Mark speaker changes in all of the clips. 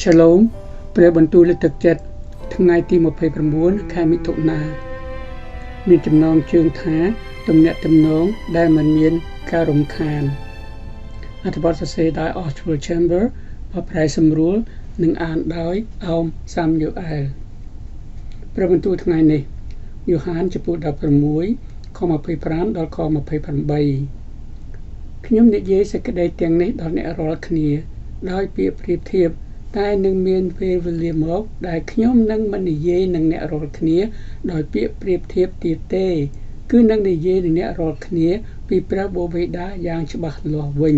Speaker 1: Shalom ព្រះបន្ទូលលើកទឹកចិត្តថ្ងៃទី29ខែមិថុនាមានចំណងជើងថាទំនាក់ទំនងដែលមិនមានការរំខានអត្ថបទសរសេរដោយ Oswald Chamber បកប្រែសម្រួលនិងអានដោយអោមសាមយូអែលព្រះបន្ទូលថ្ងៃនេះយ៉ូហានចំពោះ16ខ25ដល់ខ28ខ្ញុំនិយាយសេចក្តីទាំងនេះដល់អ្នករាល់គ្នាដោយពាក្យប្រៀបធៀបតែនឹងមានពេលវេលាមកដែលខ្ញុំនឹងមិននិយាយនឹងអ្នករាល់គ្នាដោយពាក្យប្រៀបធៀបទៀតទេគឺនឹងនិយាយនឹងអ្នករាល់គ្នាពីព្រះបិតាយ៉ាងច្បាស់លាស់វិញ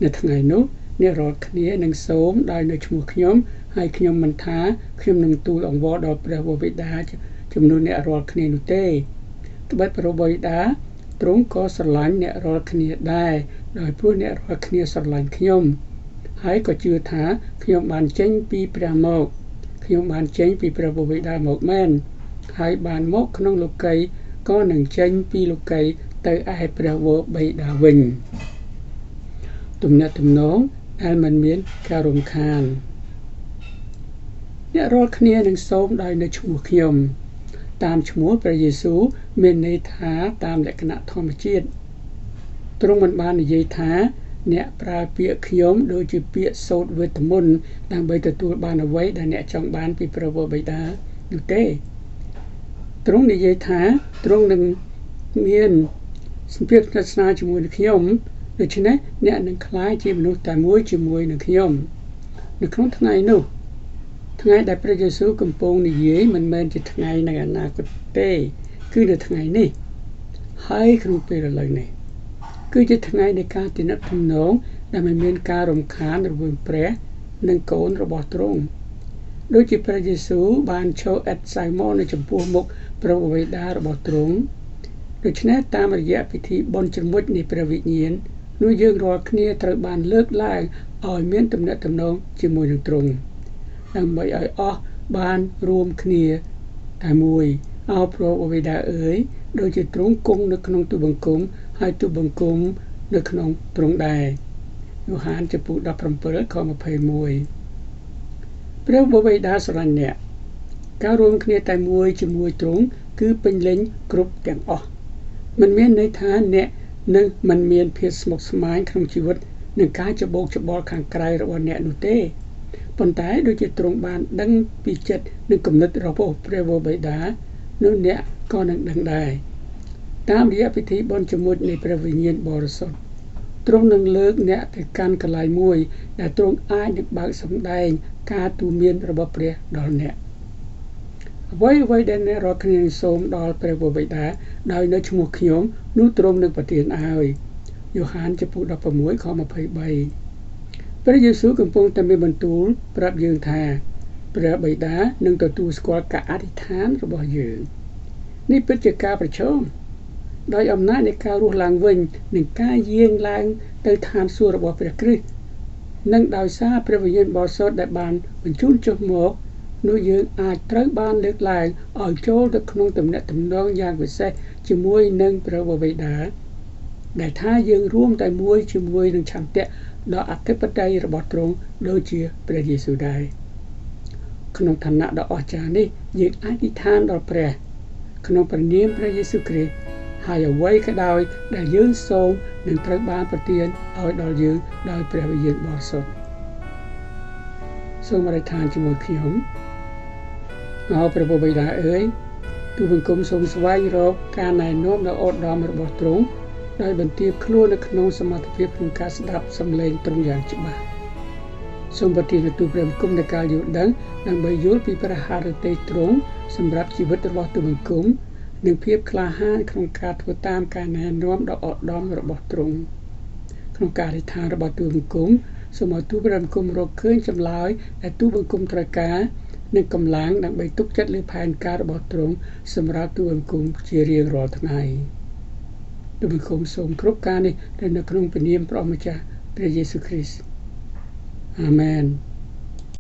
Speaker 1: នៅថ្ងៃនោះអ្នករាល់គ្នានឹងសូមដោយនៅឈ្មោះខ្ញុំហើយខ្ញុំមិនថាខ្ញុំនឹងទូលអង្វរដល់ព្រះបិតាចំនួនអ្នករាល់គ្នានោះទេត្បិតព្រះបិតាទ្រង់ក៏ស្រឡាញ់អ្នករាល់គ្នាដែរដោយព្រោះអ្នករាល់គ្នាស្រឡាញ់ខ្ញុំហើយក៏ជឿថាខ្ញុំបានចេញពីព្រះមកខ្ញុំបានចេញពីព្រះបិតាមកមែនហើយបានមកក្នុងលោកីក៏នឹងចេញពីលោកីទៅឯព្រះបិតាវិញទំនាក់ទំនងដែលមិនមានការរំខានអ្នករាល់គ្នានឹងសូមដោយនៅឈ្មោះខ្ញុំតាមឈ្មោះព្រះយេស៊ូវមានន័យថាតាមលក្ខណៈធម្មជាតិទ្រង់មិនបាននិយាយថាអ្នកប្រើពាក្យខ្ញុំដូចជាពាក្យសូត្រវេទមន្តដើម្បីទទួលបានអ្វីដែលអ្នកចង់បានពីព្រះបិតានោះទេទ្រង់និយាយថាទ្រង់នឹងមានសម្ពាធស្និទ្ធស្នាលជាមួយនឹងខ្ញុំដូច្នេះអ្នកនឹងក្លាយជាមនុស្សតែមួយជាមួយនឹងខ្ញុំនៅក្នុងថ្ងៃនោះថ្ងៃដែលព្រះយេស៊ូវកំពុងនិយាយមិនមែនជាថ្ងៃនៃអនាគតទេគឺនៅថ្ងៃនេះហើយក្នុងពេលឥឡូវនេះគឺជាថ្ងៃនៃការទំនាក់ទំនងដែលមិនមានការរំខានរវាងព្រះនិងកូនរបស់ទ្រង់ដូចជាព្រះយេស៊ូវបានឈរឥតសៅមកនៅចំពោះមុខព្រះបិតារបស់ទ្រង់ដូច្នេះតាមរយៈពិធីបុណ្យជ្រមុជនៃព្រះវិញ្ញាណនោះយើងរាល់គ្នាត្រូវបានលើកឡើងឲ្យមានទំនាក់ទំនងជាមួយនឹងទ្រង់ដើម្បីឲ្យអស់បានរួមគ្នាតែមួយអោព្រះបិតាអើយដូចជាទ្រង់គង់នៅក្នុងទូបង្គំហើយទូបង្គំនៅក្នុងទ្រង់ដែរយ៉ូហានចំពុក17ខ21ព្រះបិតាស្រឡាញ់អ្នកការរួមគ្នាតែមួយជាមួយទ្រង់គឺពេញលេញគ្រប់ទាំងអស់មិនមានន័យថាអ្នកនឹងមិនមានភាពស្មុគស្មាញក្នុងជីវិតនិងការច្បោកច្បល់ខាងក្រៅរបស់អ្នកនោះទេប៉ុន្តែដូចជាទ្រង់បានដឹងពីចិត្តនិងគំនិតរបស់ព្រះបិតានោះអ្នកក៏នឹងដឹងដែរតាមរយៈពិធីបុណ្យជ្រមុជនៃព្រះវិញ្ញាណបរិសុទ្ធទ្រង់នឹងលើកអ្នកទៅកាន់កន្លែងមួយដែលទ្រង់អាចនឹងបើកសម្ដែងការទូន្មានរបស់ព្រះដល់អ្នកអ្វីៗដែលអ្នករាល់គ្នាសូមដល់ព្រះបិតាដោយនៅឈ្មោះខ្ញុំនោះទ្រង់នឹងប្រទានឲ្យយ៉ូហានចំពុក16ខ23ព្រះយេស៊ូវកំពុងតែមានបន្ទូលប្រាប់យើងថាព្រះបិតានឹងទទួលស្គាល់ការអធិដ្ឋានរបស់យើងនេះពិតជាការប្រឈមដោយអំណាចនៃការរស់ឡើងវិញនិងការយាងឡើងទៅឋានសួគ៌របស់ព្រះគ្រីស្ទនិងដោយសារព្រះវិញ្ញាណបរិសុទ្ធដែលបានបញ្ជូនចុះមកនោះយើងអាចត្រូវបានលើកឡើងឲ្យចូលទៅក្នុងទំនាក់ទំនងយ៉ាងពិសេសជាមួយនឹងព្រះបិតាដែលថាយើងរួមតែមួយជាមួយនឹងឆន្ទៈដ៏អធិបតេយ្យរបស់ទ្រង់ដូចជាព្រះយេស៊ូវដែរក្នុងឋានៈដ៏អស្ចារ្យនេះយើងអធិដ្ឋានដល់ព្រះក្នុងព្រះនាមព្រះយេស៊ូវគ្រីស្ទហើយអ្វីក៏ដោយដែលយើងសូមនឹងត្រូវបានប្រទានឲ្យដល់យើងដោយព្រះវិញ្ញាណបរិសុទ្ធសូមអធិដ្ឋានជាមួយខ្ញុំអោព្រះបិតាអើយទូបង្គំសូមស្វែងរកការណែនាំដ៏ឧត្តមរបស់ទ្រង់ដោយបន្ទាបខ្លួននៅក្នុងសមត្ថភាពក្នុងការស្ដាប់សំឡេងទ្រង់យ៉ាងច្បាស់សូមប្រទានទូព្រះបង្គំនៃការយល់ដឹងដើម្បីយល់ពីព្រះハរតីទ្រង់សម្រាប់ជីវិតរបស់ទូបង្គំនិងភាពក្លាហានក្នុងការធ្វើតាមការណែនាំដ៏ឧត្តមរបស់ទ្រង់ក្នុងការអធិដ្ឋានរបស់ទូបង្គំសូមឲ្យទូព្រះបង្គំរកឃើញចម្លើយដែលទូបង្គំត្រូវការនិងកម្លាំងដើម្បីទុកចិត្តលើផែនការរបស់ទ្រង់សម្រាប់ទូបង្គំជារៀងរាល់ថ្ងៃទូបង្គំសូមគ្រប់ការនេះនៅក្នុងព្រះនាមព្រះម្ចាស់ព្រះយេស៊ូវគ្រីស្ទអាមែន។